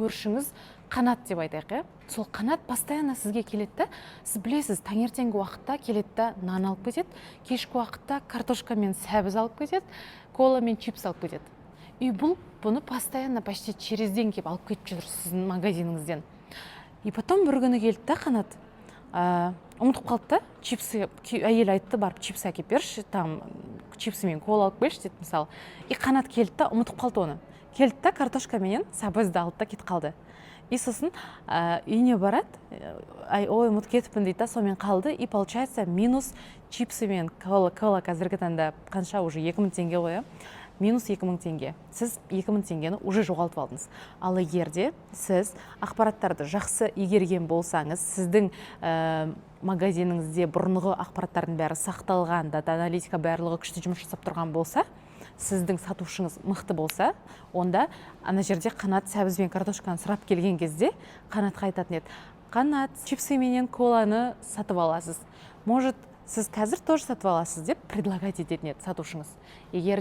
Көршіңіз Қанат деп айтайық, иә. Сол Қанат постоянно сізге келеді да, сіз білесіз, таңертеңгі уақытта келеді да, нан алып кетеді, кешкі уақытта картошка мен сәбіз алып кетеді, кола мен чипс алып кетеді. И бұны постоянно, почти через день келіп алып кетіп жүр сіздің магазиніңізден. И потом бір күні келді да Қанат, ұмытып қалды да чипсы. Әйелі айтты: «Барып чипсы әкеліп берші, там чипсы мен кола алып келші», – деді, мысалы. И Қанат келді да, ұмытып қалды оны, келді да, картошка менен сәбізді алды да, кетіп қалды. И сосын үйіне барады, «Ай, ой, ұмытып кетіппін», – дейді да, сонымен қалды. И получается, минус чипсы мен кола. Кола қазіргі таңда қанша уже? 2000 теңге ғой, иә. Минус 2000 теңге. Сіз 2000 теңгені уже жоғалтып алдыңыз. Ал егер де сіз ақпараттарды жақсы игерген болсаңыз, сіздің магазиніңізде бұрынғы ақпараттардың бәрі сақталған, дата аналитика, барлығы күшті жұмыс жасап тұрған болса, сіздің сатушыңыз мықты болса, онда ана жерде Қанат сәбіз бен картошканы сұрап келген кезде, Қанатқа айтатын еді: «Қанат, чипсы менен коланы сатып аласыз, может, сіз қазір тоже сатып аласыз», – деп предлагать ететін еді сатушыңыз. Егер